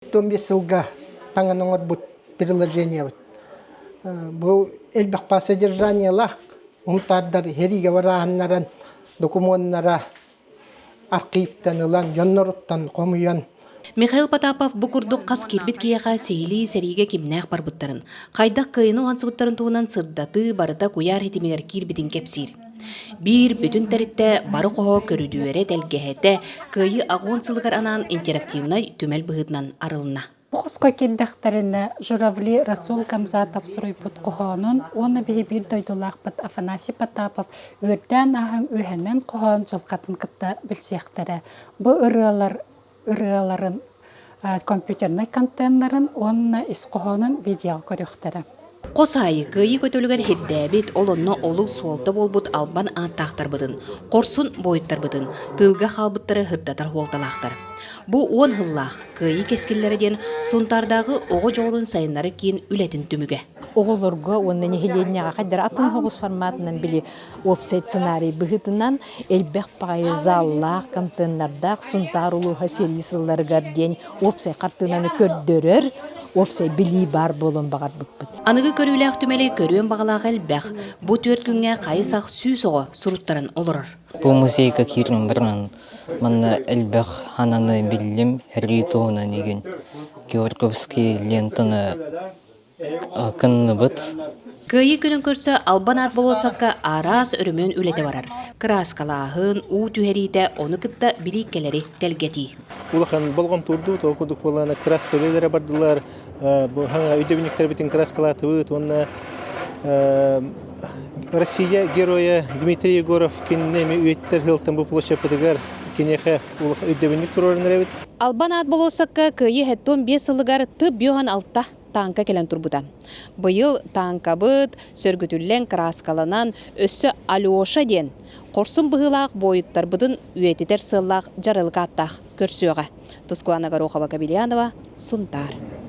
15 сылга таҥан оҥорбут приложениебыт. Бу элбэх по содержаниелаах умтаардар сэриигэ барааһыннаран докумуоннара архивтан ылан, дьонноруттан хомуйан. Михаил Потапов бу курдук хас киирбит киһиэхэ сиһилии сэриигэ кимнээх барбыттарын, хайдах кыайыны уһансыбыттарын туһунан сырдатыы барыта куйаар ситимигэр киирбитин кэпсиир. Биир бүтүн тэрилтэ бары хоһо көрүдүөрэ тэлгэһэтэ Кыайыы аҕыс сылыгар анаан интерактивнай түмэл быһыытынан арылынна. Бу хоско киирдэхтэринэ Журавли Расул Гамзатов суруйбут хоһоонун уонна биһи биир дойдулаахпыт Афанасий Потапов үөрдээн ааһан үөһэнэн хоһоон дьылҕатын кытта билсиэхтэрэ. Бу ырыалар ырыаларын компьютернай контеннарын уонна ис хоһоонун видеоҕа көрүөхтэрэ. Хос аайы Кыайыы көтөлүгэр сирдээбит, ол онно олук суолта буолбут албан ааттаахтарбытын, хорсун буойуттарбытын, тыылга хаалбыттары сырдатар суолталаахтар. Бу уон сыллаах Кыайыы кэскиллэрэ диэн Сунтаардааҕы оҕо дьоҕурун сайыннарар киин үлэтин түмүгэ. Оҕолорго уонна нэһилиэнньэҕэ хайдах атын соҕус форматынан били уопсай сценарий быһыытынан элбэх баҕайы заллаах, контейнердаах Сунтаар улууһа сэрии сылларыгар диэн уопсай хартыынаны көрдөрөр уопсай билии баар буолуон баҕарбыппыт. Аныгы көрүүлээх түмэли көрүөн баҕалаах элбэх. Бу 4 күҥҥэ хайы-сах 100 оҕо суруттаран олорор. Бу музейга киирэн баран манна элбэх хананы биллим, сэрии туһунан игин Георгиевский лентаны Кынныбыт. Кыайыы күнүн көрсө Албан аат болуоссакка араас өрөмүөн үлэтэ барар. Кырааскалааһын, уу түһэриитэ, ону кытта билииккэлэри тэлгэтии. Улахан болҕомтуурдубут, ол курдук буоллаҕына кырааска үлэлэрэ бардылар, бу хаҥа өйдөбүнньүктэрбитин кырааскалаатыбыт уонна Россия геройа Дмитрий Егоров кинини эми үйэтитэр сылтан бу площадьпытыгар киниэхэ улахан өйдөбүнньүк туруоран эрэбит. Албан аат болуоссакка Кыайыы 75 сылыгар Т-56 тааҥка кэлэн турбута. Быйыл тааҥкабыт сөргүтүллэн кырааскаланан, өссө Алеша диэн хорсун быһыылаах буойуттарбытын үйэтитэр сыаллаах дьаралык ааттаах көрсүөҕэ. Тускулана Горохова-Кабельянова, Сунтаар.